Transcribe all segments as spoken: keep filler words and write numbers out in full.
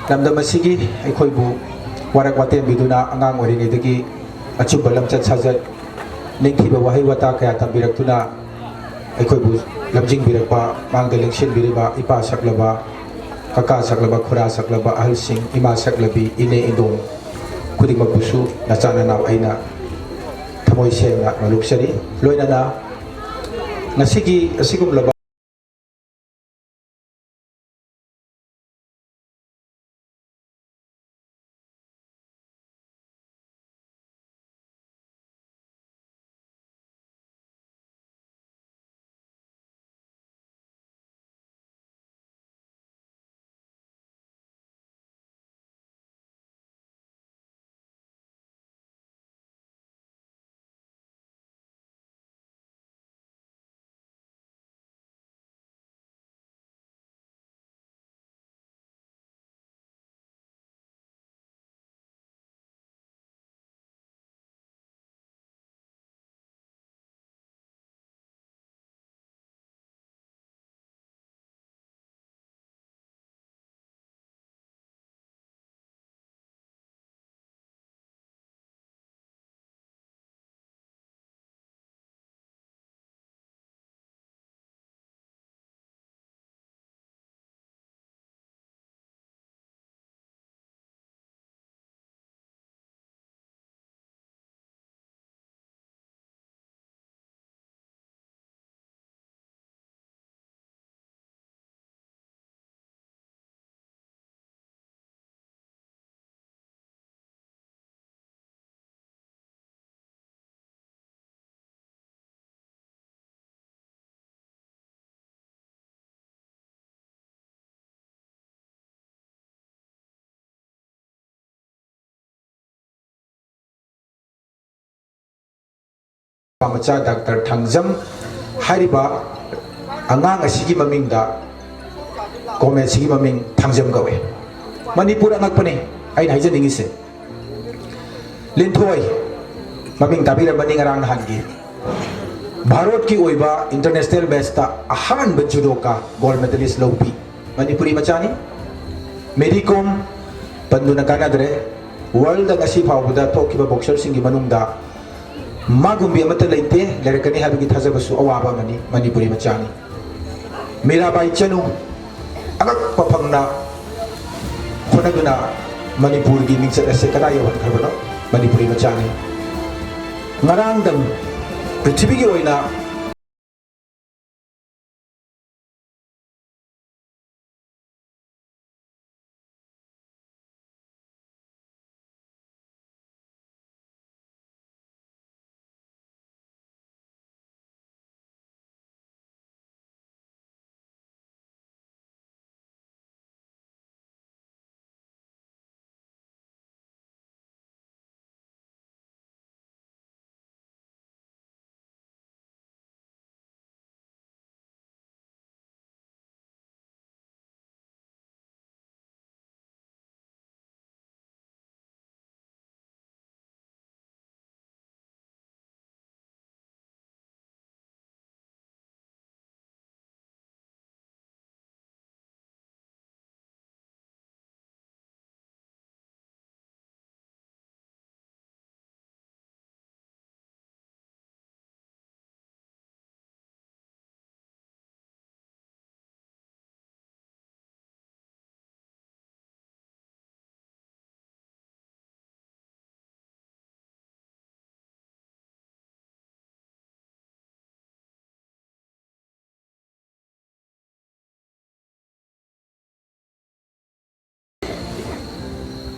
ꯂꯝꯗꯝ ꯑꯁꯤꯒꯤ ꯑꯩꯈꯣꯏꯕꯨ ꯋꯥꯔꯛ ꯋꯥꯇꯦꯝꯕꯤꯗꯨꯅ ꯑꯉꯥꯡ ꯑꯣꯏꯔꯤꯉꯩꯗꯒꯤ ꯑꯆꯨꯝꯕ ꯂꯝꯆꯠ ꯁꯥꯖꯠ, ꯅꯤꯡꯊꯤꯕ ꯋꯥꯍꯩ ꯋꯥꯇꯥ ꯀꯌꯥ ꯇꯝꯕꯤꯔꯛꯇꯨꯅ ꯑꯩꯈꯣꯏꯕꯨ ꯂꯝꯖꯤꯡꯕꯤꯔꯛꯄ, ꯃꯥꯡꯗ ꯂꯦꯡꯁꯤꯟꯕꯤꯔꯤꯕ ꯏꯄꯥ ꯁꯛꯂꯕ, ꯀꯀꯥ ꯁꯛꯂꯕ, ꯈꯨꯔꯥ ꯁꯛꯂꯕ ꯑꯍꯜꯁꯤꯡ, ꯏꯃꯥ ꯁꯛꯂꯕꯤ, ꯏꯅꯦ ꯏꯟꯗꯣꯜ ꯈꯨꯗꯤꯡꯃꯛꯄꯨꯁꯨ ꯅꯆꯥ ꯅꯅꯥꯎ ꯑꯩꯅ ꯊꯃꯣꯏ ꯁꯦꯡꯅ ꯃꯥꯂꯣꯛꯆꯔꯤ꯫ ꯂꯣꯏꯅꯅ ꯉꯁꯤꯒꯤ ꯑꯁꯤꯒꯨꯝꯂꯕ ꯃꯆꯥ ꯗꯥꯛꯇꯔ ꯊꯥꯡꯖꯝ ꯍꯥꯏꯔꯤꯕ ꯑꯉꯥꯡ ꯑꯁꯤꯒꯤ ꯃꯃꯤꯡꯗ ꯀꯣꯃꯦꯠꯁꯤꯒꯤ ꯃꯃꯤꯡ ꯊꯥꯡꯖꯝ ꯀꯧꯏ꯫ ꯃꯅꯤꯄꯨꯔ ꯑꯉꯛꯄꯅꯤ ꯑꯩꯅ ꯍꯥꯏꯖꯅꯤꯡꯉꯤꯁꯦ꯫ ꯂꯤꯟꯊꯣꯏ, ꯃꯃꯤꯡ ꯇꯥꯕꯤꯔꯝꯃꯅꯤ ꯉꯔꯥꯡ ꯅꯍꯥꯟꯒꯤ ꯚꯥꯔꯠꯀꯤ ꯑꯣꯏꯕ ꯏꯟꯇꯔꯅꯦꯁꯅꯦꯜ ꯃꯦꯠꯁꯇ ꯑꯍꯥꯟꯕ ꯖꯨꯗꯣꯀꯥ ꯒꯣꯜ ꯃꯦꯗꯂꯤꯁ ꯂꯧꯕꯤ ꯃꯅꯤꯄꯨꯔꯤ ꯃꯆꯥꯅꯤ꯫ ꯃꯦꯔꯤ ꯀꯣꯝ ꯄꯟꯗꯨꯅ ꯀꯥꯟꯅꯗ꯭ꯔꯦ꯫ ꯋꯥꯔꯜꯗ ꯉꯁꯤ ꯐꯥꯎꯕꯗ ꯊꯣꯛꯈꯤꯕ ꯕꯣꯛꯁꯔꯁꯤꯡꯒꯤ ꯃꯅꯨꯡꯗ ꯃꯥꯒꯨꯝꯕꯤ ꯑꯃꯠꯇ ꯂꯩꯇꯦ꯫ ꯂꯩꯔꯛꯀꯅꯤ ꯍꯥꯏꯕꯒꯤ ꯊꯥꯖꯕꯁꯨ ꯑꯋꯥꯕ ꯑꯃꯅꯤ ꯃꯅꯤꯄꯨꯔꯤ ꯃꯆꯥꯅꯤ꯫ ꯃꯤꯔꯥꯕꯥꯏ ꯆꯅꯨ ꯑꯉꯛꯄ ꯐꯪꯅ ꯍꯣꯠꯅꯗꯨꯅ ꯃꯅꯤꯄꯨꯔꯒꯤ ꯃꯤꯡꯆꯠ ꯑꯁꯦ ꯀꯗꯥꯏ ꯌꯧꯍꯟꯈ꯭ꯔꯕꯅꯣ? ꯃꯅꯤꯄꯨꯔꯤ ꯃꯆꯥꯅꯤ꯫ ꯉꯔꯥꯡꯗꯪ ꯄ꯭ꯔꯤꯊꯤꯕꯤꯒꯤ ꯑꯣꯏꯅ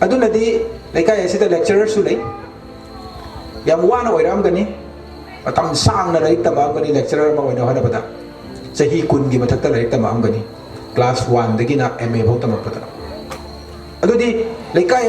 ꯑꯗꯨꯅꯗꯤ ꯂꯩꯀꯥꯏ ꯑꯁꯤꯗ lecturerꯁꯨ ꯂꯩ꯫ ꯌꯥꯝ ꯋꯥꯅ ꯑꯣꯏꯔꯛꯑꯝꯒꯅꯤ꯫ ꯃꯇꯝ ꯁꯥꯡꯅ ꯂꯥꯏꯔꯤꯛ ꯇꯝꯃꯛꯑꯝꯒꯅꯤ, lecturer ꯑꯃ ꯑꯣꯏꯅ ꯍꯣꯠꯅꯕꯗ꯫ ꯆꯍꯤ ꯀꯨꯟꯒꯤ ꯃꯊꯛꯇ ꯂꯥꯏꯔꯤꯛ ꯇꯝꯃꯛꯑꯝꯒꯅꯤ, class oneꯗꯒꯤꯅ M A ꯐꯥꯎ ꯇꯝꯃꯛꯄꯗ꯫ ꯑꯗꯨꯗꯤ ꯂꯩꯀꯥꯏ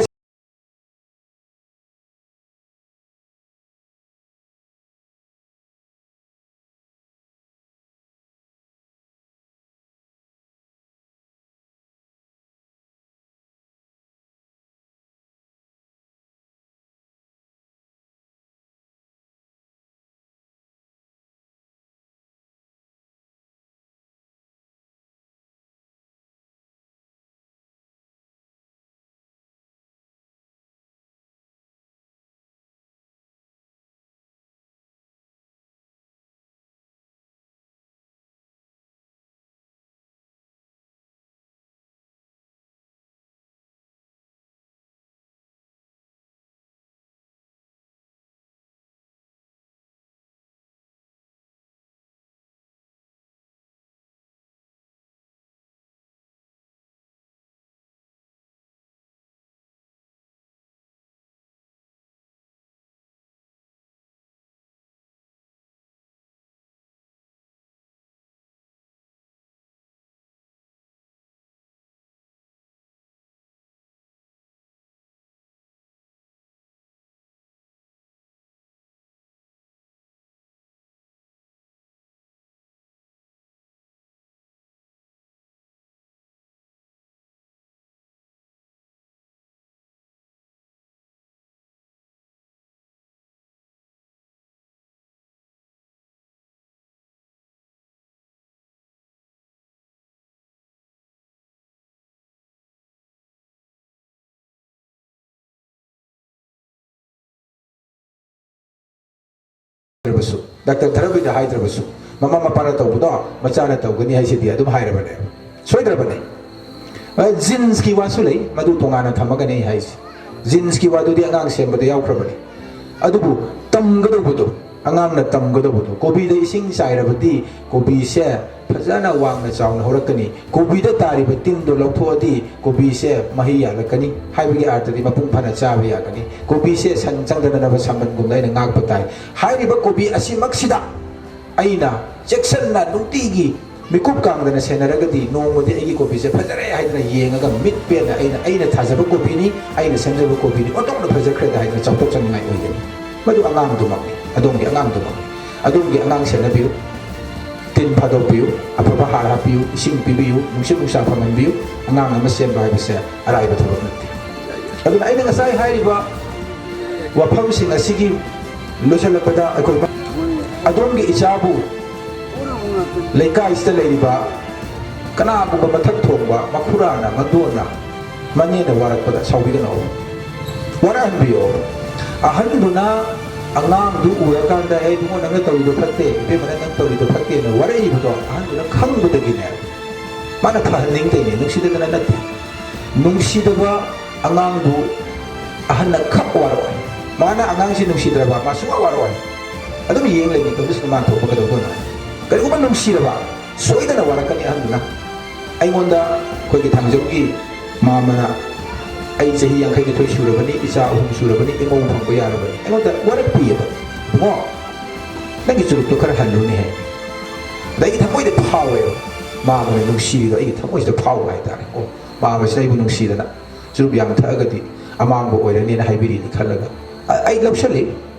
ꯍꯥꯏꯗ꯭ꯔꯕꯁꯨ, ꯗꯥꯛꯇꯔ ꯙꯔꯕꯤꯗ ꯍꯥꯏꯗ꯭ꯔꯕꯁꯨ, ꯃꯃꯥ ꯃꯄꯥꯅ ꯇꯧꯕꯗꯣ ꯃꯆꯥꯅ ꯇꯧꯒꯅꯤ ꯍꯥꯏꯁꯤꯗꯤ ꯑꯗꯨꯝ ꯍꯥꯏꯔꯕꯅꯦ꯫ ꯁꯣꯏꯗ꯭ꯔꯕꯅꯦ꯫ ꯑ, genes ꯀꯤ ꯋꯥꯁꯨ ꯂꯩ, ꯃꯗꯨ ꯇꯣꯉꯥꯟꯅ ꯊꯝꯃꯒꯅꯤ ꯑꯩ ꯍꯥꯏꯁꯦ꯫ Genes ꯀꯤ ꯋꯥꯗꯨꯗꯤ ꯑꯉꯥꯡ ꯁꯦꯝꯕꯗ ꯌꯥꯎꯈ꯭ꯔꯕꯅꯤ꯫ ꯑꯗꯨꯕꯨ ꯇꯝꯒꯗꯧꯕꯗꯣ, ꯑꯉꯥꯡꯅ ꯇꯝꯒꯗꯧꯕꯗꯣ, ꯀꯣꯕꯤꯗ ꯏꯁꯤꯡ ꯆꯥꯏꯔꯕꯗꯤ ꯀꯣꯕꯤꯁꯦ ꯐꯖꯅ ꯋꯥꯡꯅ ꯆꯥꯎꯅ ꯍꯧꯔꯛꯀꯅꯤ, ꯀꯣꯕꯤꯗ ꯇꯥꯔꯤꯕ ꯇꯤꯟꯗꯣ ꯂꯧꯊꯣꯛꯑꯗꯤ ꯀꯣꯕꯤꯁꯦ ꯃꯍꯩ ꯌꯥꯜꯂꯛꯀꯅꯤ ꯍꯥꯏꯕꯒꯤ ꯑꯥꯔꯊꯗꯤ ꯃꯄꯨꯡ ꯐꯥꯅ ꯆꯥꯕ ꯌꯥꯒꯅꯤ꯫ ꯀꯣꯕꯤꯁꯦ ꯁꯟ ꯆꯪꯗꯅꯅꯕ ꯁꯝꯕꯟꯒꯨꯝꯅ ꯑꯩꯅ ꯉꯥꯛꯄ ꯇꯥꯏ꯫ ꯍꯥꯏꯔꯤꯕ ꯀꯣꯕꯤ ꯑꯁꯤꯃꯛꯁꯤꯗ ꯑꯩꯅ ꯆꯦꯛꯁꯤꯟꯅ ꯅꯨꯡꯇꯤꯒꯤ ꯃꯤꯀꯨꯞ ꯀꯥꯡꯗꯅ ꯁꯦꯟꯅꯔꯒꯗꯤ ꯅꯣꯡꯃꯗꯤ ꯑꯩꯒꯤ ꯀꯣꯕꯤꯁꯦ ꯐꯖꯔꯦ ꯍꯥꯏꯗꯅ ꯌꯦꯡꯉꯒ ꯃꯤꯠ ꯄꯦꯟꯅ ꯑꯩꯅ, ꯑꯩꯅ ꯊꯥꯖꯕ ꯀꯣꯕꯤꯅꯤ, ꯑꯩꯅ ꯁꯦꯝꯖꯕ ꯀꯣꯕꯤꯅꯤ, ꯑꯣꯟꯊꯣꯛꯅ ꯐꯖꯈ꯭ꯔꯦꯗ ꯍꯥꯏꯗꯅ ꯆꯥꯎꯊꯣꯛꯆꯅꯤꯡꯉꯥꯏ ꯑꯣꯏꯒꯅꯤ꯫ ꯃꯗꯨ ꯑꯉꯥꯡꯗꯨꯃꯛꯅꯤ, ꯑꯗꯣꯝꯒꯤ ꯑꯉꯥꯡꯗꯨꯃꯛꯅꯤ꯫ ꯑꯗꯣꯝꯒꯤ ꯑꯉꯥꯡ ꯁꯦꯟꯅꯕꯤꯌꯨ, ꯇꯤꯟ ꯐꯥꯗꯣꯛꯄꯤꯌꯨ, ꯑꯐꯕ ꯍꯥꯔ ꯍꯥꯞꯄꯤꯌꯨ, ꯏꯁꯤꯡ ꯄꯤꯕꯤꯌꯨ, ꯅꯨꯡꯁꯤꯠ ꯅꯨꯡꯁꯥ ꯐꯪꯍꯟꯕꯤꯌꯨ꯫ ꯑꯉꯥꯡ ꯑꯃ ꯁꯦꯝꯕ ꯍꯥꯏꯕꯁꯦ ꯑꯔꯥꯏꯕ ꯊꯕꯛ ꯅꯠꯇꯦ꯫ ꯑꯗꯨꯅ ꯑꯩꯅ ꯉꯁꯥꯏ ꯍꯥꯏꯔꯤꯕ ꯋꯥꯐꯝꯁꯤꯡ ꯑꯁꯤꯒꯤ ꯂꯣꯏꯁꯤꯜꯂꯛꯄꯗ ꯑꯩꯈꯣꯏ ꯑꯗꯣꯝꯒꯤ ꯏꯆꯥꯕꯨ ꯂꯩꯀꯥꯏꯁꯤꯗ ꯂꯩꯔꯤꯕ ꯀꯅꯥꯒꯨꯝꯕ ꯃꯊꯛ ꯊꯣꯡꯕ ꯃꯈꯨꯔꯥꯅ, ꯃꯟꯗꯣꯟꯅ, ꯃꯅꯦꯅ ꯋꯥꯔꯛꯄꯗ ꯁꯥꯎꯕꯤꯒꯅꯣ꯫ ꯋꯥꯔꯛꯍꯟꯕꯤꯌꯣ꯫ ꯑꯍꯟꯗꯨꯅ ꯑꯉꯥꯡꯗꯨ ꯎꯔꯀꯥꯟꯗ, "ꯑꯦ ꯏꯕꯨꯡꯉꯣ, ꯅꯪꯅ ꯇꯧꯔꯤꯗꯣ ꯐꯠꯇꯦ, ꯏꯕꯦꯝꯃꯅ ꯅꯪ ꯇꯧꯔꯤꯗꯣ ꯐꯠꯇꯦꯅ" ꯋꯥꯔꯛꯏꯕꯗꯣ ꯑꯍꯟꯗꯨꯅ ꯈꯪꯕꯗꯒꯤꯅꯦ꯫ ꯃꯥꯅ ꯐꯍꯟꯅꯤꯡꯗꯦꯅꯦ, ꯅꯨꯡꯁꯤꯗꯗꯅ ꯅꯠꯇꯦ꯫ ꯅꯨꯡꯁꯤꯗꯕ ꯑꯉꯥꯡꯗꯨ ꯑꯍꯟꯅ ꯈꯛ ꯋꯥꯔꯛꯑꯣꯏ꯫ ꯃꯥꯅ ꯑꯉꯥꯡꯁꯤ ꯅꯨꯡꯁꯤꯗ꯭ꯔꯕ ꯃꯥ ꯁꯨꯡꯋꯥ ꯋꯥꯔꯛꯑꯣꯏ꯫ ꯑꯗꯨꯝ ꯌꯦꯡ ꯂꯩꯅꯤ, ꯇꯧꯗꯣꯏꯁꯤꯅ ꯃꯥ ꯊꯣꯛꯄ ꯀꯩꯗꯧꯗꯣꯏꯅꯣ? ꯀꯔꯤꯒꯨꯝꯕ ꯅꯨꯡꯁꯤꯔꯕ ꯁꯣꯏꯗꯅ ꯋꯥꯔꯛꯀꯅꯤ ꯑꯍꯟꯗꯨꯅ꯫ ꯑꯩꯉꯣꯟꯗ ꯑꯩꯈꯣꯏꯒꯤ ꯊꯥꯡꯖꯧꯒꯤ ꯃꯥꯃꯅ, ꯑꯩ ꯆꯍꯤ ꯌꯥꯡꯈꯩ ꯅꯤꯊꯣꯏ ꯁꯨꯔꯕꯅꯤ, ꯏꯆꯥ ꯑꯍꯨꯝ ꯁꯨꯔꯕꯅꯤ, ꯏꯃꯧ ꯐꯪꯕ ꯌꯥꯔꯕꯅꯤ, ꯑꯩꯉꯣꯟꯗ ꯋꯥꯔꯛꯄꯤꯌꯦꯕ꯫ "ꯏꯕꯨꯡꯉꯣ, ꯅꯪꯒꯤ ꯆꯨꯔꯨꯞꯇꯣ ꯈꯔ ꯍꯜꯂꯨꯅꯦ" ꯍꯥꯏ꯫ ꯑꯗ ꯑꯩꯒꯤ ꯊꯃꯣꯏꯗ ꯐꯥꯎꯋꯦꯕ, ꯃꯥꯃꯅ ꯅꯨꯡꯁꯤꯔꯤꯗꯣ ꯑꯩꯒꯤ ꯊꯃꯣꯏꯁꯤꯗ ꯐꯥꯎꯕ ꯍꯥꯏꯇꯥꯔꯦ꯫ "ꯑꯣ, ꯃꯥꯃꯁꯤꯅ ꯑꯩꯕꯨ ꯅꯨꯡꯁꯤꯗꯅ ꯆꯨꯔꯨꯞ ꯌꯥꯝ ꯊꯛꯑꯒꯗꯤ ꯑꯃꯥꯡꯕ ꯑꯣꯏꯔꯅꯤꯅ ꯍꯥꯏꯕꯤꯔꯤꯅꯤ" ꯈꯜꯂꯒ ꯑ-, ꯑꯩ ꯂꯧꯁꯜꯂꯤ꯫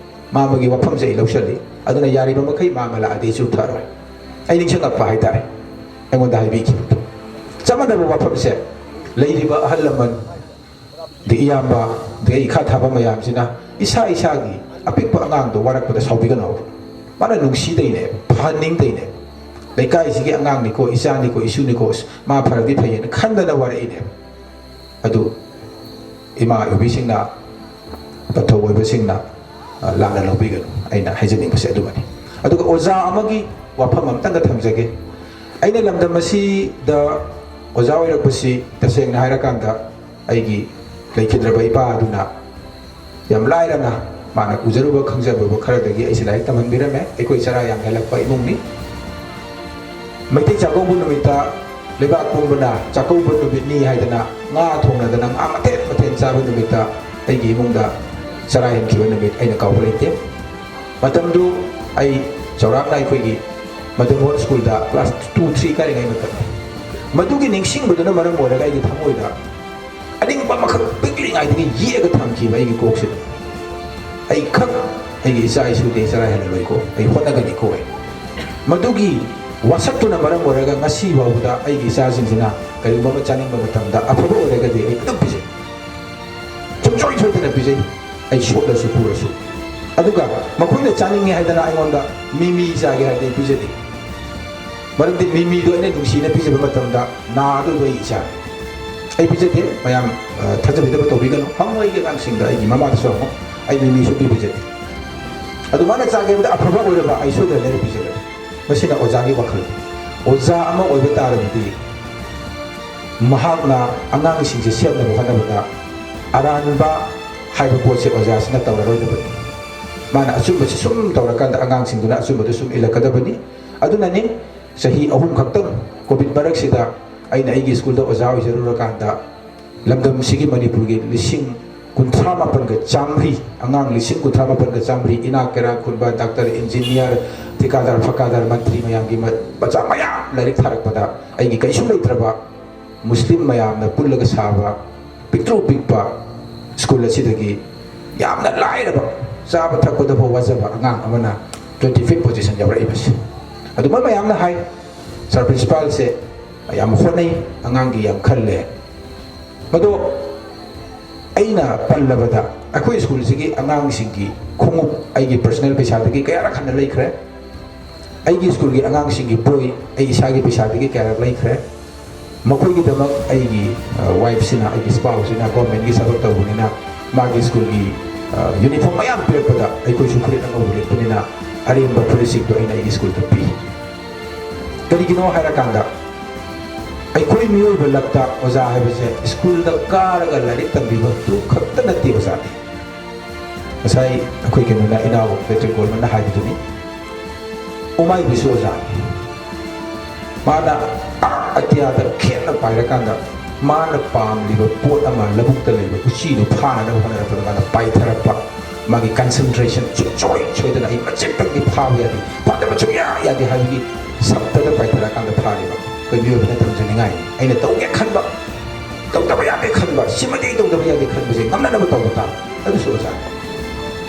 ꯃꯥꯃꯒꯤ ꯋꯥꯐꯝꯁꯦ ꯑꯩ ꯂꯧꯁꯜꯂꯤ꯫ ꯑꯗꯨꯅ ꯌꯥꯔꯤꯕ ꯃꯈꯩ ꯃꯥꯃ ꯂꯥꯛꯑꯗꯤ ꯑꯩ ꯆꯨꯔꯨꯞ ꯊꯛꯑꯔꯣꯏ꯫ ꯑꯩ ꯅꯤꯡꯁꯤꯡꯉꯛꯄ ꯍꯥꯏꯇꯥꯔꯦ, ꯑꯩꯉꯣꯟꯗ ꯍꯥꯏꯕꯤꯈꯤꯕꯗꯣ꯫ ꯆꯞ ꯃꯥꯟꯅꯕ ꯋꯥꯐꯝꯁꯦ ꯂꯩꯔꯤꯕ ꯑꯍꯜ ꯂꯃꯟ, ꯑꯗꯩ ꯏꯌꯥꯝꯕ, ꯑꯗꯩ ꯏꯈꯥ ꯊꯥꯕ ꯃꯌꯥꯝꯁꯤꯅ ꯏꯁꯥ ꯏꯁꯥꯒꯤ ꯑꯄꯤꯛꯄ ꯑꯉꯥꯡꯗꯣ ꯋꯥꯔꯛꯄꯗ ꯁꯥꯎꯕꯤꯒꯅꯣ꯫ ꯃꯥꯅ ꯅꯨꯡꯁꯤꯗꯩꯅꯦ, ꯐꯍꯟꯅꯤꯡꯗꯩꯅꯦ꯫ ꯂꯩꯀꯥꯏꯁꯤꯒꯤ ꯑꯉꯥꯡꯅꯤꯀꯣ, ꯏꯆꯥꯅꯤꯀꯣ, ꯏꯁꯨꯅꯤꯀꯣ, ꯑꯁ, ꯃꯥ ꯐꯔꯗꯤ ꯐꯩꯌꯦꯅ ꯈꯟꯗꯅ ꯋꯥꯔꯛꯏꯅꯦ꯫ ꯑꯗꯨ ꯏꯃꯥ ꯑꯣꯏꯕꯤꯁꯤꯡꯅ, ꯄꯟꯊꯧ ꯑꯣꯏꯕꯁꯤꯡꯅ ꯑ, ꯂꯥꯟꯅ ꯂꯧꯕꯤꯒꯅꯨ꯫ ꯑꯩꯅ ꯍꯥꯏꯖꯅꯤꯡꯕꯁꯦ ꯑꯗꯨꯃꯅꯤ꯫ ꯑꯗꯨꯒ ꯑꯣꯖꯥ ꯑꯃꯒꯤ ꯋꯥꯐꯝ ꯑꯝꯇꯪꯒ ꯊꯝꯖꯒꯦ꯫ ꯑꯩꯅ ꯂꯝꯗꯝ ꯑꯁꯤꯗ ꯑꯣꯖꯥ ꯑꯣꯏꯔꯛꯄꯁꯤ, ꯇꯁꯦꯡꯅ ꯍꯥꯏꯔꯀꯥꯟꯗ, ꯑꯩꯒꯤ ꯂꯩꯈꯤꯗ꯭ꯔꯕ ꯏꯄꯥ ꯑꯗꯨꯅ ꯌꯥꯝ ꯂꯥꯏꯔꯅ ꯃꯥꯅ ꯎꯖꯔꯨꯕ ꯈꯪꯖꯔꯨꯕ ꯈꯔꯗꯒꯤ ꯑꯩꯁꯦ ꯂꯥꯏꯔꯤꯛ ꯇꯝꯍꯟꯕꯤꯔꯝꯃꯦ꯫ ꯑꯩꯈꯣꯏ ꯆꯔꯥ ꯌꯥꯝ ꯍꯦꯜꯂꯛꯄ ꯏꯃꯨꯡꯅꯤ꯫ ꯃꯩꯇꯩ ꯆꯥꯛꯀꯧꯕ ꯅꯨꯃꯤꯠꯇ, ꯂꯩꯕꯥꯛ ꯄꯣꯝꯕꯅ ꯆꯥꯛꯀꯧꯕ ꯅꯨꯃꯤꯠꯅꯤ ꯍꯥꯏꯗꯅ ꯉꯥ ꯊꯣꯡꯅꯗꯅ, ꯉꯥ ꯃꯊꯦꯜ ꯃꯊꯦꯜ ꯆꯥꯕ ꯅꯨꯃꯤꯠꯇ ꯑꯩꯒꯤ ꯏꯃꯨꯡꯗ ꯆꯔꯥ ꯍꯦꯟꯈꯤꯕ ꯅꯨꯃꯤꯠ ꯑꯩꯅ ꯀꯥꯎꯕ ꯂꯩꯇꯦ꯫ ꯃꯇꯝꯗꯨ ꯑꯩ ꯆꯥꯎꯔꯥꯛꯅ ꯑꯩꯈꯣꯏꯒꯤ ꯃꯗꯝ ꯍꯣꯜ ꯁ꯭ꯀꯨꯜꯗ ꯀ꯭ꯂꯥꯁ ꯇꯨ, ꯊ꯭ꯔꯤ ꯀꯥꯔꯤꯉꯩ ꯃꯇꯝ꯫ ꯃꯗꯨꯒꯤ ꯅꯤꯡꯁꯤꯡꯕꯗꯨꯅ ꯃꯔꯝ ꯑꯣꯏꯔꯒ ꯑꯩꯒꯤ ꯊꯃꯣꯏꯗ ꯑꯅꯤꯡꯕ ꯑꯃꯈꯛ ꯄꯤꯛꯂꯤꯉꯩꯗꯒꯤ ꯌꯦꯛꯑꯒ ꯊꯝꯈꯤꯕ ꯑꯩꯒꯤ ꯀꯣꯛꯁꯤꯗ꯫ ꯑꯩ ꯈꯛ, ꯑꯩꯒꯤ ꯏꯆꯥ ꯏꯁꯨꯗꯤ ꯑꯩ ꯆꯔꯥ ꯍꯦꯜꯂꯔꯣꯏꯀꯣ, ꯑꯩ ꯍꯣꯠꯅꯒꯅꯤꯀꯣ ꯑꯩ꯫ ꯃꯗꯨꯒꯤ ꯋꯥꯁꯛꯇꯨꯅ ꯃꯔꯝ ꯑꯣꯏꯔꯒ ꯉꯁꯤ ꯐꯥꯎꯕꯗ ꯑꯩꯒꯤ ꯏꯆꯥꯁꯤꯡꯁꯤꯅ ꯀꯔꯤꯒꯨꯝꯕ ꯑꯃ ꯆꯥꯅꯤꯡꯕ ꯃꯇꯝꯗ ꯑꯐꯕ ꯑꯣꯏꯔꯒꯗꯤ ꯑꯩ ꯑꯗꯨꯝ ꯄꯤꯖꯩ꯫ ꯁꯨꯡꯁꯣꯏ ꯁꯣꯏꯗꯅ ꯄꯤꯖꯩ꯫ ꯑꯩ ꯁꯣꯠꯂꯁꯨ ꯄꯨꯔꯁꯨ꯫ ꯑꯗꯨꯒ ꯃꯈꯣꯏꯅ ꯆꯥꯅꯤꯡꯉꯦ ꯍꯥꯏꯗꯅ ꯑꯩꯉꯣꯟꯗ ꯃꯤꯃꯤ ꯆꯥꯒꯦ ꯍꯥꯏꯔꯗꯤ ꯑꯩ ꯄꯤꯖꯗꯦ꯫ ꯃꯔꯝꯗꯤ ꯃꯤꯃꯤꯗꯣ ꯑꯩꯅ ꯅꯨꯡꯁꯤꯅ ꯄꯤꯖꯕ ꯃꯇꯝꯗ ꯅꯥꯗꯣꯏꯕ ꯑꯩ ꯏꯆꯥꯅꯤ꯫ ꯑꯩ ꯄꯤꯖꯗꯦ꯫ ꯃꯌꯥꯝ, ꯑ, ꯊꯥꯖꯕꯤꯗꯕ ꯇꯧꯕꯤꯒꯅꯨ꯫ ꯍꯪꯉꯨ ꯑꯩꯒꯤ ꯑꯉꯥꯡꯁꯤꯡꯗ, ꯑꯩꯒꯤ ꯃꯃꯥꯗꯁꯨ ꯍꯪꯉꯨ꯫ ꯑꯩ ꯃꯤꯃꯤ ꯁꯨꯡꯄꯤ ꯄꯤꯖꯗꯦ꯫ ꯑꯗꯨ ꯃꯥꯅ ꯆꯥꯒꯦ ꯍꯥꯏꯕꯗ ꯑꯐꯕ ꯑꯣꯏꯔꯕ ꯑꯩ ꯁꯣꯏꯗꯅ ꯂꯩꯔ ꯄꯤꯖꯒꯅꯤ꯫ ꯃꯁꯤꯅ ꯑꯣꯖꯥꯒꯤ ꯋꯥꯈꯜ꯫ ꯑꯣꯖꯥ ꯑꯃ ꯑꯣꯏꯕ ꯇꯥꯔꯕꯗꯤ ꯃꯍꯥꯛꯅ ꯑꯉꯥꯡꯁꯤꯡꯁꯦ ꯁꯦꯝꯅꯕ ꯍꯣꯠꯅꯕꯗ ꯑꯔꯥꯟꯕ ꯍꯥꯏꯕ ꯄꯣꯠꯁꯦ ꯑꯣꯖꯥꯁꯤꯅ ꯇꯧꯔꯔꯣꯏꯗꯕꯅꯤ꯫ ꯃꯥꯅ ꯑꯆꯨꯝꯕꯁꯤ ꯁꯨꯝ ꯇꯧꯔꯀꯥꯟꯗ ꯑꯉꯥꯡꯁꯤꯡꯗꯨꯅ ꯑꯆꯨꯝꯕꯗꯨ ꯁꯨꯝ ꯏꯜꯂꯛꯀꯗꯕꯅꯤ꯫ ꯑꯗꯨꯅꯅꯤ ꯆꯍꯤ ꯑꯍꯨꯝ ꯈꯛꯇꯪ ꯀꯣꯚꯤꯗ ꯃꯔꯛꯁꯤꯗ ꯑꯩꯅ ꯑꯩꯒꯤ ꯁ꯭ꯀꯨꯜꯗ ꯑꯣꯖꯥ ꯑꯣꯏꯖꯔꯨꯔꯀꯥꯟꯗ ꯂꯝꯗꯝꯁꯤꯒꯤ, ꯃꯅꯤꯄꯨꯔꯒꯤ ꯂꯤꯁꯤꯡ ꯀꯨꯟꯊ꯭ꯔꯥ ꯃꯥꯄꯟꯒ ꯆꯥꯝꯃꯔꯤ, ꯑꯉꯥꯡ ꯂꯤꯁꯤꯡ ꯀꯨꯟꯊ꯭ꯔꯥ ꯃꯥꯄꯟꯒ ꯆꯥꯝꯃꯔꯤ, ꯏꯅꯥꯛ ꯀꯩꯔꯥꯛ ꯈꯨꯟꯕ, ꯗꯥꯛꯇꯔ, ꯏꯟꯖꯤꯅꯤꯌꯥꯔ, ꯊꯤꯀꯥꯗꯥꯔ, ꯐꯀꯥꯗꯥꯔ, ꯃꯟꯇ꯭ꯔꯤ ꯃꯌꯥꯝꯒꯤ ꯃ-, ꯃꯆꯥ ꯃꯌꯥꯝ ꯂꯥꯏꯔꯤꯛ ꯊꯥꯔꯛꯄꯗ ꯑꯩꯒꯤ ꯀꯩꯁꯨ ꯂꯩꯇ꯭ꯔꯕ ꯃꯨꯁꯂꯤꯝ ꯃꯌꯥꯝꯅ ꯄꯨꯜꯂꯒ ꯁꯥꯕ ꯄꯤꯛꯇ꯭ꯔꯨ ꯄꯤꯛꯄ ꯁ꯭ꯀꯨꯜ ꯑꯁꯤꯗꯒꯤ ꯌꯥꯝꯅ ꯂꯥꯏꯔꯕ, ꯆꯥꯕ ꯊꯛꯄꯗ ꯐꯥꯎ ꯋꯥꯖꯕ ꯑꯉꯥꯡ ꯑꯃꯅ twenty fifth position ꯌꯧꯔꯛꯏꯕꯁꯦ꯫ ꯑꯗꯨ ꯃꯣꯏ ꯃꯌꯥꯝꯅ ꯍꯥꯏ, "ꯁꯥꯔ ꯄ꯭ꯔꯤꯟꯁꯤꯄꯥꯜꯁꯦ ꯌꯥꯝ ꯍꯣꯠꯅꯩ, ꯑꯉꯥꯡꯒꯤ ꯌꯥꯝ ꯈꯜꯂꯦ"꯫ ꯃꯗꯣ ꯑꯩꯅ ꯄꯜꯂꯕꯗ, ꯑꯩꯈꯣꯏ ꯁ꯭ꯀꯨꯜꯁꯤꯒꯤ ꯑꯉꯥꯡꯁꯤꯡꯒꯤ ꯈꯣꯡꯎꯞ ꯑꯩꯒꯤ ꯄꯔꯁꯅꯦꯜ ꯄꯩꯁꯥꯗꯒꯤ ꯀꯌꯥꯔꯛ ꯍꯟꯅ ꯂꯩꯈ꯭ꯔꯦ꯫ ꯑꯩꯒꯤ ꯁ꯭ꯀꯨꯜꯒꯤ ꯑꯉꯥꯡꯁꯤꯡꯒꯤ ꯕꯣꯏ ꯑꯩ ꯏꯁꯥꯒꯤ ꯄꯩꯁꯥꯗꯒꯤ ꯀꯌꯥꯔꯛ ꯂꯩꯈ꯭ꯔꯦ꯫ ꯃꯈꯣꯏꯒꯤꯗꯃꯛ ꯑꯩꯒꯤ, ꯑ, ꯋꯥꯏꯐꯁꯤꯅ, ꯑꯩꯒꯤ ꯁ꯭ꯄꯥꯎꯁꯁꯤꯅ ꯒꯣꯔꯃꯦꯟꯒꯤ ꯊꯕꯛ ꯇꯧꯕꯅꯤꯅ ꯃꯥꯒꯤ ꯁ꯭ꯀꯨꯜꯒꯤ ꯌꯨꯅꯤꯐꯣꯔꯝ ꯃꯌꯥꯝ ꯄꯤꯔꯛꯄꯗ ꯑꯩꯈꯣꯏꯁꯨ ꯐꯨꯔꯤꯠ ꯑꯉꯧꯕ ꯂꯤꯠꯄꯅꯤꯅ ꯑꯔꯦꯝꯕ ꯐꯨꯔꯤꯠꯁꯤꯡꯗꯣ ꯑꯩꯅ ꯑꯩꯒꯤ ꯁ꯭ꯀꯨꯜꯗ ꯄꯤ꯫ ꯀꯔꯤꯒꯤꯅꯣ ꯍꯥꯏꯔꯀꯥꯟꯗ ꯑꯩꯈꯣꯏ ꯃꯤꯑꯣꯏꯕ ꯂꯛꯇ ꯑꯣꯖꯥ ꯍꯥꯏꯕꯁꯦ ꯁ꯭ꯀꯨꯜꯗ ꯀꯥꯔꯒ ꯂꯥꯏꯔꯤꯛ ꯇꯝꯕꯤꯕꯗꯨ ꯈꯛꯇ ꯅꯠꯇꯦ ꯑꯣꯖꯥꯗꯤ꯫ ꯉꯁꯥꯏ ꯑꯩꯈꯣꯏ ꯀꯩꯅꯣꯅ, ꯏꯅꯥꯎ ꯄꯦꯇ꯭ꯔꯤꯛ ꯒꯣꯜꯃꯟꯅ ꯍꯥꯏꯕꯗꯨꯅꯤ, ꯎꯃꯥꯏꯕꯤꯁꯨ ꯑꯣꯖꯥꯅꯤ꯫ ꯃꯥꯅ ꯑꯥ ꯑꯇꯤꯌꯥꯗ ꯈꯦꯠꯅ ꯄꯥꯏꯔꯀꯥꯟꯗ ꯃꯥꯅ ꯄꯥꯝꯂꯤꯕ ꯄꯣꯠ ꯑꯃ ꯂꯧꯕꯨꯛꯇ ꯂꯩꯕ ꯎꯆꯤꯗꯨ ꯐꯥꯅꯅꯕ ꯍꯣꯠꯅꯔꯛꯄꯗ ꯃꯥꯅ ꯄꯥꯏꯊꯔꯛꯄ, ꯃꯥꯒꯤ ꯀꯟꯁꯦꯟꯇ꯭ꯔꯦꯁꯟ ꯁꯨꯡꯁꯣꯏ ꯁꯣꯏꯗꯅ ꯑꯩ ꯃꯆꯦꯠꯇꯪꯗꯤ ꯐꯥꯕ ꯌꯥꯗꯦ, ꯐꯥꯗꯕ ꯁꯨꯡꯌꯥ ꯌꯥꯗꯦ ꯍꯥꯏꯕꯒꯤ ꯁꯞꯇꯗ ꯄꯥꯏꯊꯔꯀꯥꯟꯗ ꯐꯥꯔꯤꯕ ꯑꯩꯈꯣꯏ ꯃꯤꯑꯣꯏꯕꯅ ꯇꯝꯖꯅꯤꯡꯉꯥꯏ꯫ ꯑꯩꯅ ꯇꯧꯒꯦ ꯈꯟꯕ, ꯇꯧꯗꯕ ꯌꯥꯗꯦ ꯈꯟꯕ, ꯁꯤꯃꯗꯤ ꯑꯩ ꯇꯧꯗꯕ ꯌꯥꯗꯦ ꯈꯟꯕꯁꯦ ꯉꯝꯅꯅꯕ ꯇꯧꯕ ꯇꯥꯕ꯫ ꯑꯗꯨꯁꯨ ꯑꯣꯖꯥ꯫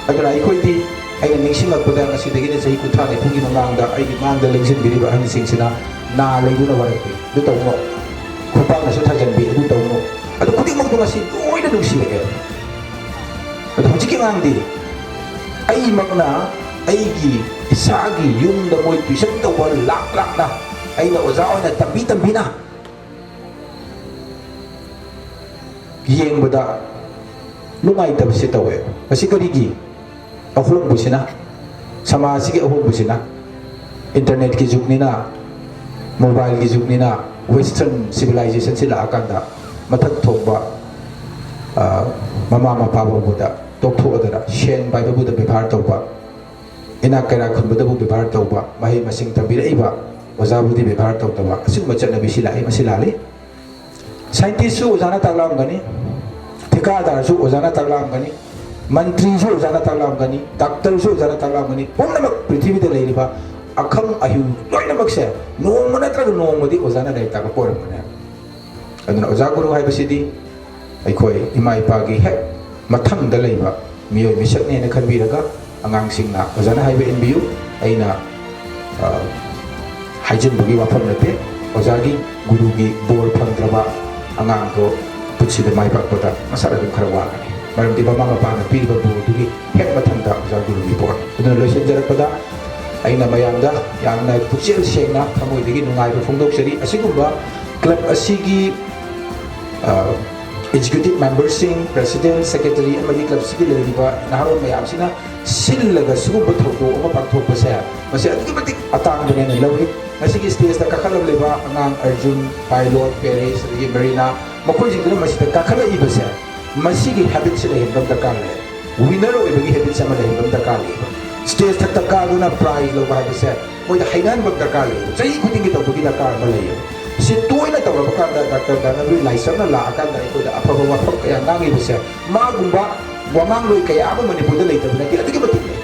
ꯑꯗꯨꯅ ꯑꯩꯈꯣꯏꯗꯤ, ꯑꯩꯅ ꯅꯤꯡꯁꯤꯡꯂꯛꯄꯗ ꯉꯁꯤꯗꯒꯤꯅ ꯆꯍꯤ ꯀꯨꯟꯊ꯭ꯔꯥ ꯅꯤꯐꯨꯒꯤ ꯃꯃꯥꯡꯗ ꯑꯩꯒꯤ ꯃꯥꯡꯗ ꯂꯦꯡꯁꯤꯟꯕꯤꯔꯤꯕ ꯑꯍꯟꯁꯤꯡꯁꯤꯅ ꯅꯥ ꯂꯩꯗꯨꯅ ꯋꯥꯔꯛꯄꯤ, ꯑꯗꯨ ꯇꯧꯅꯣ, ꯈꯣꯡꯄꯥꯛꯅꯁꯨ ꯊꯥꯖꯟꯕꯤ, ꯑꯗꯨ ꯇꯧꯅꯣ, ꯑꯗꯨ ꯈꯨꯗꯤꯡꯃꯛꯇꯣ ꯉꯁꯤ ꯂꯣꯏꯅ ꯅꯨꯡꯁꯤꯔꯛꯑꯦ꯫ ꯑꯗꯣ ꯍꯧꯖꯤꯛꯀꯤ ꯑꯉꯥꯡꯗꯤ ꯑꯩꯃꯛꯅ ꯑꯩꯒꯤ ꯏꯁꯥꯒꯤ ꯌꯨꯝꯗ ꯃꯣꯏ ꯇ꯭ꯋꯤꯁꯟ ꯇꯧꯕ ꯂꯥꯛ ꯂꯥꯛꯅ ꯑꯩꯅ ꯑꯣꯖꯥ ꯑꯣꯏꯅ ꯇꯝꯕꯤ ꯇꯝꯕꯤꯅ ꯌꯦꯡꯕꯗ ꯅꯨꯡꯉꯥꯏꯇꯕꯁꯦ ꯇꯧꯋꯦ꯫ ꯃꯁꯤ ꯀꯔꯤꯒꯤ? ꯑꯍꯣꯡꯕꯁꯤꯅ, ꯁꯃꯥꯖꯁꯤꯒꯤ ꯑꯍꯣꯡꯕꯁꯤꯅ, ꯏꯟꯇꯔꯅꯦꯠꯀꯤ ꯖꯨꯒꯅꯤꯅ, ꯃꯣꯕꯥꯏꯜꯒꯤ ꯖꯨꯒꯅꯤꯅ, ꯋꯦꯁꯇ꯭ꯔꯟ ꯁꯤꯚꯤꯂꯥꯏꯖꯦꯁꯟꯁꯤ ꯂꯥꯛꯑꯀꯥꯟꯗ ꯃꯊꯛ ꯊꯣꯡꯕ, ꯑ, ꯃꯃꯥ ꯃꯄꯥ ꯐꯥꯎꯕꯗ ꯇꯣꯛꯊꯣꯛꯑꯗꯅ ꯁꯦꯟ ꯄꯥꯏꯕꯕꯨꯗ ꯕꯦꯕꯥꯔ ꯇꯧꯕ, ꯏꯅꯥꯛ ꯀꯩꯔꯥꯛ ꯈꯨꯟꯕꯗꯕꯨ ꯕꯦꯕꯥꯔ ꯇꯧꯕ, ꯃꯍꯩ ꯃꯁꯤꯡ ꯇꯝꯕꯤꯔꯛꯏꯕ ꯑꯣꯖꯥꯕꯨꯗꯤ ꯕꯦꯕꯥꯔ ꯇꯧꯗꯕ, ꯑꯁꯤꯒꯨꯝꯕ ꯆꯠꯅꯕꯤꯁꯤ ꯂꯥꯛꯏ꯫ ꯃꯁꯤ ꯂꯥꯜꯂꯤ꯫ ꯁꯥꯏꯟꯇꯤꯁꯁꯨ ꯑꯣꯖꯥꯅ ꯇꯥꯛꯂꯛꯑꯝꯒꯅꯤ, ꯊꯤꯀꯥꯗꯥꯔꯁꯨ ꯑꯣꯖꯥꯅ ꯇꯥꯛꯂꯛꯑꯝꯒꯅꯤ, ꯃꯟꯇ꯭ꯔꯤꯁꯨ ꯑꯣꯖꯥꯅ ꯇꯥꯛꯂꯛꯑꯝꯒꯅꯤ, ꯗꯥꯛꯇꯔꯁꯨ ꯑꯣꯖꯥꯅ ꯇꯥꯛꯂꯛꯑꯝꯒꯅꯤ꯫ ꯄꯨꯝꯅꯃꯛ ꯄ꯭ꯔꯤꯊꯤꯕꯤꯗ ꯂꯩꯔꯤꯕ ꯑꯈꯪ ꯑꯍꯩ ꯂꯣꯏꯅꯃꯛꯁꯦ ꯅꯣꯡꯃ ꯅꯠꯇ꯭ꯔꯒ ꯅꯣꯡꯃꯗꯤ ꯑꯣꯖꯥꯅ ꯂꯥꯏꯔꯤꯛ ꯇꯥꯛꯂꯛꯄ ꯑꯣꯏꯔꯝꯒꯅꯤ꯫ ꯑꯗꯨꯅ ꯑꯣꯖꯥ ꯒꯨꯔꯨ ꯍꯥꯏꯕꯁꯤꯗꯤ ꯑꯩꯈꯣꯏ ꯏꯃꯥ ꯏꯄꯥꯒꯤ ꯍꯦꯛ ꯃꯊꯪꯗ ꯂꯩꯕ ꯃꯤꯑꯣꯏ ꯃꯤꯁꯛꯅꯦꯅ ꯈꯟꯕꯤꯔꯒ ꯑꯉꯥꯡꯁꯤꯡꯅ ꯑꯣꯖꯥꯅ ꯍꯥꯏꯕ ꯏꯟꯕꯤꯌꯨ꯫ ꯑꯩꯅ, ꯑ, ꯍꯥꯏꯖꯤꯟꯕꯒꯤ ꯋꯥꯐꯝ ꯅꯠꯇꯦ꯫ ꯑꯣꯖꯥꯒꯤ, ꯒꯨꯔꯨꯒꯤ ꯕꯣꯔ ꯐꯪꯗ꯭ꯔꯕ ꯑꯉꯥꯡꯗꯣ ꯄꯨꯟꯁꯤꯗ ꯃꯥꯏ ꯄꯥꯛꯄꯗ ꯃꯁꯥꯗ ꯑꯗꯨꯝ ꯈꯔ ꯋꯥꯒꯅꯤ꯫ ꯃꯔꯝꯗꯤ ꯃꯃꯥ ꯃꯄꯥꯅ ꯄꯤꯔꯤꯕ ꯕꯣꯔꯗꯨꯒꯤ ꯍꯦꯛ ꯃꯊꯪꯗ ꯑꯣꯖꯥ ꯒꯨꯔꯨꯒꯤ ꯕꯣꯔ꯫ ꯑꯗꯨꯅ ꯂꯣꯏꯁꯤꯟꯖꯔꯛꯄꯗ ꯑꯩꯅ ꯃꯌꯥꯝꯗ ꯌꯥꯝꯅ ꯄꯨꯛꯆꯦꯜ ꯁꯦꯡꯅ ꯊꯃꯣꯏꯗꯒꯤ ꯅꯨꯡꯉꯥꯏꯕ ꯐꯣꯡꯗꯣꯛꯆꯔꯤ꯫ ꯑꯁꯤꯒꯨꯝꯕ ꯀ꯭ꯂꯕ ꯑꯁꯤꯒꯤ, ꯑ, ꯑꯦꯛꯖꯤꯀ꯭ꯌꯨꯇꯤꯚ ꯃꯦꯝꯕꯔꯁꯤꯡ, ꯄ꯭ꯔꯦꯁꯤꯗꯦꯟꯠ, ꯁꯦꯀ꯭ꯔꯦꯇꯔꯤ ꯑꯃꯗꯤ ꯀ꯭ꯂꯕꯁꯤꯒꯤ ꯂꯩꯔꯤꯕ ꯅꯍꯥꯔꯣꯜ ꯃꯌꯥꯝꯁꯤꯅ ꯁꯤꯜꯂꯒ ꯁꯤꯒꯨꯝꯕ ꯊꯧꯗꯣꯛ ꯑꯃ ꯄꯥꯡꯊꯣꯛꯄꯁꯦ, ꯃꯁꯤ ꯑꯗꯨꯛꯀꯤ ꯃꯇꯤꯛ ꯑꯇꯥꯡꯕꯅꯦꯅ ꯂꯧꯏ꯫ ꯉꯁꯤꯒꯤ ꯁ꯭ꯇꯦꯖꯇ ꯀꯥꯈꯠꯂꯛꯂꯤꯕ ꯑꯉꯥꯡ ꯑꯔꯖꯨꯟ, ꯄꯥꯏꯂꯣꯠ, ꯄꯦꯔꯤꯁ, ꯑꯗꯒꯤ ꯃꯦꯔꯤꯅꯥ, ꯃꯈꯣꯏꯁꯤꯡꯗꯨꯅ ꯃꯁꯤꯗ ꯀꯥꯈꯠꯂꯛꯏꯕꯁꯦ, ꯃꯁꯤꯒꯤ ꯍꯦꯕꯤꯠꯁꯦ ꯂꯩꯍꯟꯕ ꯑꯃ ꯗꯔꯀꯥꯔ ꯂꯩ꯫ ꯋꯤꯅꯔ ꯑꯣꯏꯕꯒꯤ ꯍꯦꯕꯤꯠꯁꯦ ꯑꯃ ꯂꯩꯍꯟꯕ ꯑꯃ ꯗꯔꯀꯥꯔ ꯂꯩꯌꯦꯕ꯫ ꯁ꯭ꯇꯦꯖ ꯊꯛꯇ ꯀꯥꯗꯨꯅ ꯄ꯭ꯔꯥꯏꯖ ꯂꯧꯕ ꯍꯥꯏꯕꯁꯦ ꯃꯣꯏꯗ ꯍꯩꯅꯍꯟꯕ ꯑꯃ ꯗꯔꯀꯥꯔ ꯂꯩꯌꯦꯕ꯫ ꯆꯍꯤ ꯈꯨꯗꯤꯡꯒꯤ ꯇꯧꯕꯒꯤ ꯗꯔꯀꯥꯔ ꯑꯃ ꯂꯩꯌꯦꯕ꯫ ꯁꯤ ꯇꯣꯏꯅ ꯇꯧꯔꯕ ꯀꯥꯟꯗ ꯗꯥꯛꯇꯔ ꯗꯥꯅꯕꯤꯔ ꯂꯥꯏꯁ꯭ꯔꯝꯅ ꯂꯥꯛꯑꯀꯥꯟꯗ ꯑꯩꯈꯣꯏꯗ ꯑꯐꯕ ꯋꯥꯐꯝ ꯀꯌꯥ ꯉꯥꯡꯉꯤꯕꯁꯦ, ꯃꯥꯒꯨꯝꯕ ꯋꯥꯉꯥꯡꯂꯣꯏ ꯀꯌꯥ ꯑꯃ ꯃꯅꯤꯄꯨꯔꯗ ꯂꯩꯇꯕ ꯅꯠꯇꯦ, ꯑꯗꯨꯛꯀꯤ ꯃꯇꯤꯛ ꯂꯩ꯫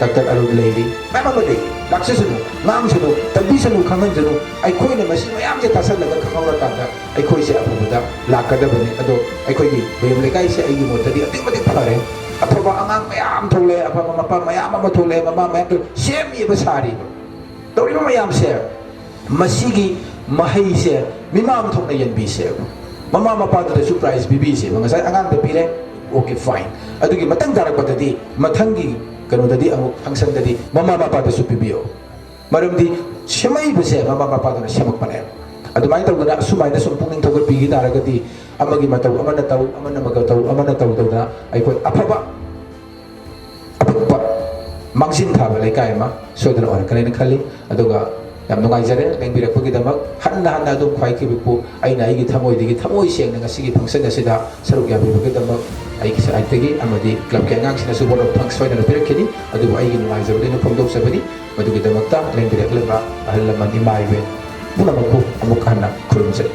ꯗꯥꯛꯇꯔ ꯑꯔꯨꯟ ꯂꯩꯔꯤ, ꯃꯌꯥꯝ ꯑꯃ ꯂꯩꯔꯤ꯫ ꯂꯥꯛꯆꯁꯅꯨ, ꯉꯥꯡꯁꯅꯨ, ꯇꯝꯕꯤꯁꯅꯨ, ꯈꯪꯍꯟꯁꯅꯨ꯫ ꯑꯩꯈꯣꯏꯅ ꯃꯁꯤ ꯃꯌꯥꯝꯁꯦ ꯇꯥꯁꯜꯂꯒ ꯈꯪꯍꯧꯔꯀꯥꯟꯗ ꯑꯩꯈꯣꯏꯁꯦ ꯑꯐꯕꯗ ꯂꯥꯛꯀꯗꯕꯅꯤ꯫ ꯑꯗꯣ ꯑꯩꯈꯣꯏꯒꯤ ꯃꯌꯨꯝ ꯂꯩꯀꯥꯏꯁꯦ ꯑꯩꯒꯤ ꯃꯣꯠꯇꯗꯤ ꯑꯗꯨꯛꯀꯤ ꯃꯇꯤꯛ ꯐꯔꯦ꯫ ꯑꯐꯕ ꯑꯉꯥꯡ ꯃꯌꯥꯝ ꯊꯣꯛꯂꯛꯑꯦ, ꯑꯐꯕ ꯃꯄꯥ ꯃꯌꯥꯝ ꯑꯃ ꯊꯣꯛꯂꯛꯑꯦ, ꯃꯃꯥ ꯃꯌꯥꯝ ꯊꯣꯛꯂꯛꯑꯦ, ꯁꯦꯝꯃꯤꯕ ꯁꯥꯔꯤꯕ ꯇꯧꯔꯤꯕ ꯃꯌꯥꯝꯁꯦ, ꯃꯁꯤꯒꯤ ꯃꯍꯩꯁꯦ ꯃꯤꯃꯥꯡ ꯊꯣꯛꯅ ꯌꯦꯟꯕꯤꯁꯦꯕ꯫ ꯃꯃꯥ ꯃꯄꯥꯗꯨꯗꯁꯨ ꯄ꯭ꯔꯥꯏꯖ ꯄꯤꯕꯤꯁꯦꯕ꯫ ꯉꯁꯥꯏ ꯑꯉꯥꯡꯗ ꯄꯤꯔꯦ, ꯑꯣꯀꯦ, ꯐꯥꯏꯟ꯫ ꯑꯗꯨꯒꯤ ꯃꯊꯪ ꯇꯥꯔꯛꯄꯗꯗꯤ, ꯃꯊꯪꯒꯤ ꯀꯩꯅꯣꯗꯗꯤ ꯑꯃꯨꯛ ꯐꯪꯁꯟꯗꯗꯤ ꯃꯃꯥ ꯃꯄꯥꯗꯁꯨ ꯄꯤꯕꯤꯌꯣ꯫ ꯃꯔꯝꯗꯤ ꯁꯦꯝꯃꯛꯏꯕꯁꯦ ꯃꯃꯥ ꯃꯄꯥꯗꯨꯅ ꯁꯦꯝꯃꯛꯄꯅꯦꯕ꯫ ꯑꯗꯨꯃꯥꯏꯅ ꯇꯧꯗꯅ ꯑꯁꯨꯃꯥꯏꯅ ꯁꯨꯝ ꯄꯨꯛꯅꯤꯡ ꯊꯧꯒꯠꯄꯤꯈꯤ ꯇꯥꯔꯒꯗꯤ, ꯑꯃꯒꯤ ꯃꯇꯧ ꯑꯃꯅ ꯇꯧ, ꯑꯃꯅ ꯃꯇꯧ ꯑꯃꯅ ꯇꯧ ꯇꯧꯗꯅ ꯑꯩꯈꯣꯏ ꯑꯐꯕ ꯑꯄꯤꯛꯄ ꯃꯥꯡꯖꯤꯟ ꯊꯥꯕ ꯂꯩꯀꯥꯏ ꯑꯃ ꯁꯣꯏꯗꯅ ꯑꯣꯏꯔꯛꯀꯅꯦꯅ ꯈꯜꯂꯤ꯫ ꯑꯗꯨꯒ ꯌꯥꯝ ꯅꯨꯡꯉꯥꯏꯖꯔꯦ ꯂꯦꯡꯕꯤꯔꯛꯄꯒꯤꯗꯃꯛ꯫ ꯍꯟꯅ ꯍꯟꯅ ꯑꯗꯨꯝ ꯈ꯭ꯋꯥꯏ ꯀꯤꯕꯤꯄꯨ ꯑꯩꯅ ꯑꯩꯒꯤ ꯊꯃꯣꯏꯗꯒꯤ ꯊꯃꯣꯏ ꯁꯦꯡꯅ ꯉꯁꯤꯒꯤ ꯐꯪꯁꯟ ꯑꯁꯤꯗ ꯁꯔꯨꯛ ꯌꯥꯕꯤꯕꯒꯤꯗꯃꯛ ꯑꯩꯒꯤ ꯁꯥꯏꯠꯇꯒꯤ ꯑꯃꯗꯤ ꯀ꯭ꯂꯕꯀꯤ ꯑꯉꯥꯡꯁꯤꯡꯅꯁꯨ vote of thanks ꯁꯣꯏꯗꯅ ꯄꯤꯔꯛꯈꯤꯅꯤ꯫ ꯑꯗꯨꯕꯨ ꯑꯩꯒꯤ ꯅꯨꯡꯉꯥꯏꯖꯕꯗꯨ ꯑꯩꯅ ꯐꯣꯡꯗꯣꯛꯆꯕꯅꯤ꯫ ꯃꯗꯨꯒꯤꯗꯃꯛꯇ ꯂꯦꯡꯕꯤꯔꯛꯂꯤꯕ ꯑꯍꯜ ꯂꯃꯟ, ꯏꯃꯥ ꯏꯕꯦꯟ ꯄꯨꯝꯅꯃꯛꯄꯨ ꯑꯃꯨꯛ ꯍꯟꯅ ꯈꯨꯔꯨꯝꯖꯔꯤ꯫